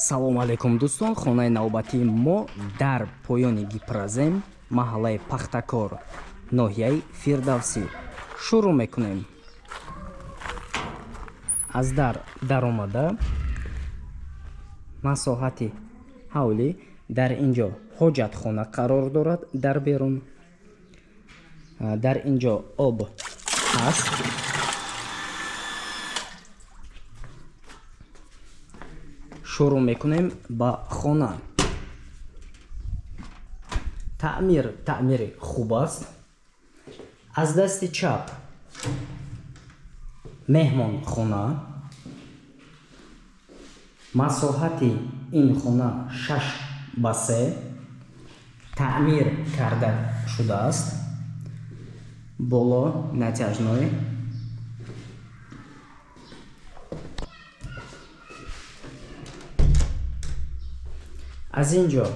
Салому алайкум, дӯстон. Хонаи навбатии мо дар поёни Гипрозем, маҳаллаи Пахтакор, ноҳияи Фирдавсӣ. Шурӯъ мекунем. Аз дар даромада, масоҳати ҳавлӣ, дар ин ҷо ҳоҷатхона қарор дорад. Дар берун, дар ин ҷо об ҳаст. Шурӯъ мекунем ба хона. Таъмир таъмири хуб аст. Аз дасти чап меҳмонхона. Масоҳати ин хона 6 ба 3, таъмир карда шудааст. Боло натяжной. Аз ин ҷо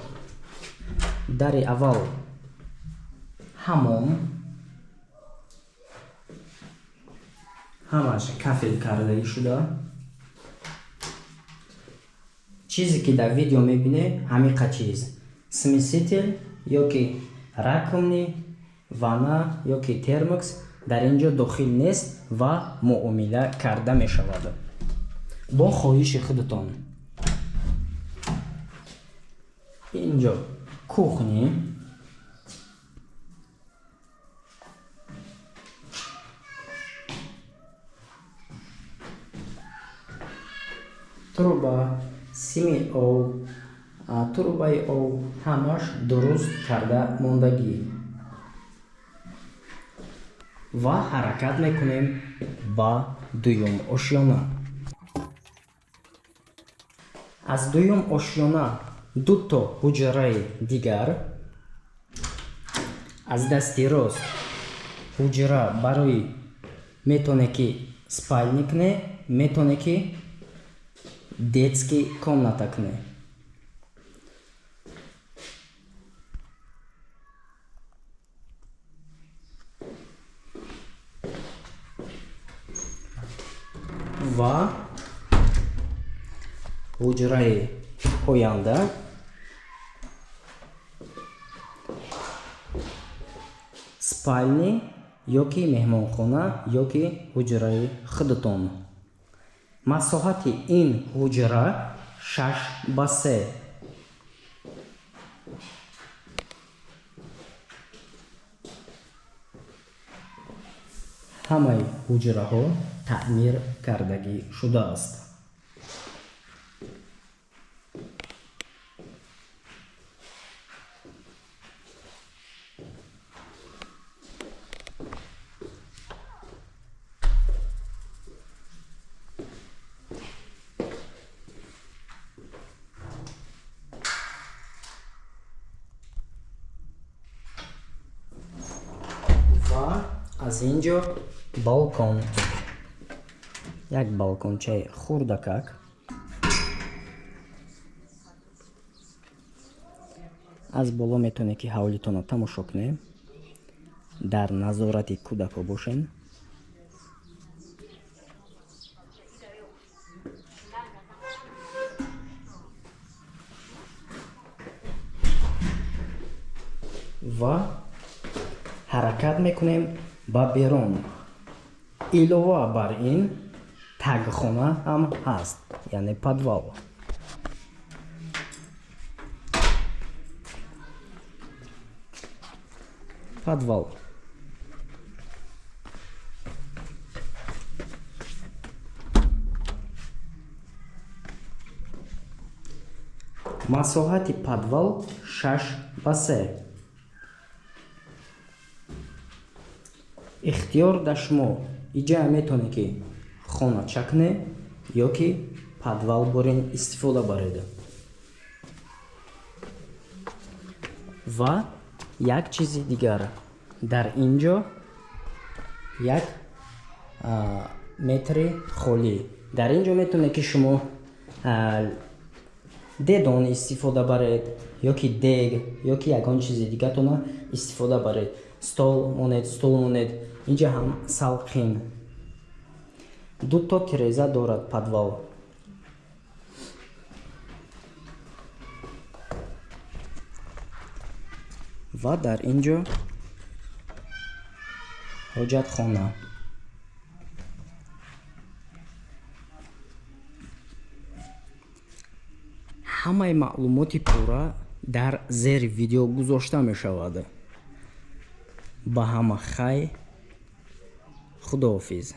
дари аввал ҳамом, ҳамаш кафел кардагӣ шуда. Чизе ки дар видео мебинед, ҳамиқа чиз: смеситель ёки раковина, ванна ёки термос дар ин ҷо дохил нест ва муомила карда мешавад бо хоҳиши худатон. Инҷо кухня. Труба, сими об, трубаи об ҳамаш дуруст карда мондагӣ. Ва ҳаракат мекунем ба дуюм ошёна. Аз дуюм ошёна дуто ҳуҷраи дигар. Аз дасти рост ҳуҷра барои метавоне ки спальня куне, метавоне ки детский комната куне. Ва ҳуҷраи оянда спальня ёки меҳмонхона ёки ҳуҷраи худатон. Масоҳати ин ҳуҷра 6 ба 3. Ҳамаи ҳуҷраҳо таъмир кардагӣ шудааст. Ва аз ин ҷо балкон, як балкончаи хурдакак. Аз боло метавонед ки ҳавлитонро тамошо кунед, дар назорати кӯдакҳо бошед. Ва ҳаракат мекунем ба берун. Илова бар ин тагхона ҳам ҳаст, яъне подвал. Подвал. Масоҳати подвал 6 ба 3. Ихтиёр дар шумо. Иҷа метавонед ки хонача кунед ё ки подвал борин истифода баред. Ва як чизи дигар: дар ин ҷо як метри холӣ. Дар ин ҷо метавонед ки шумо дедон истифода баред ё ки дег ё ки ягон чизи дигатона истифода баред, стол монед, стул монед. Инҷа ҳам салқин. Дуто тиреза дорад подвал. Ва дар ин ҷо ҳоҷатхона. Ҳамаи маълумоти пурра дар зери видео гузошта мешавад. Ба ҳама хай, худоҳофиз.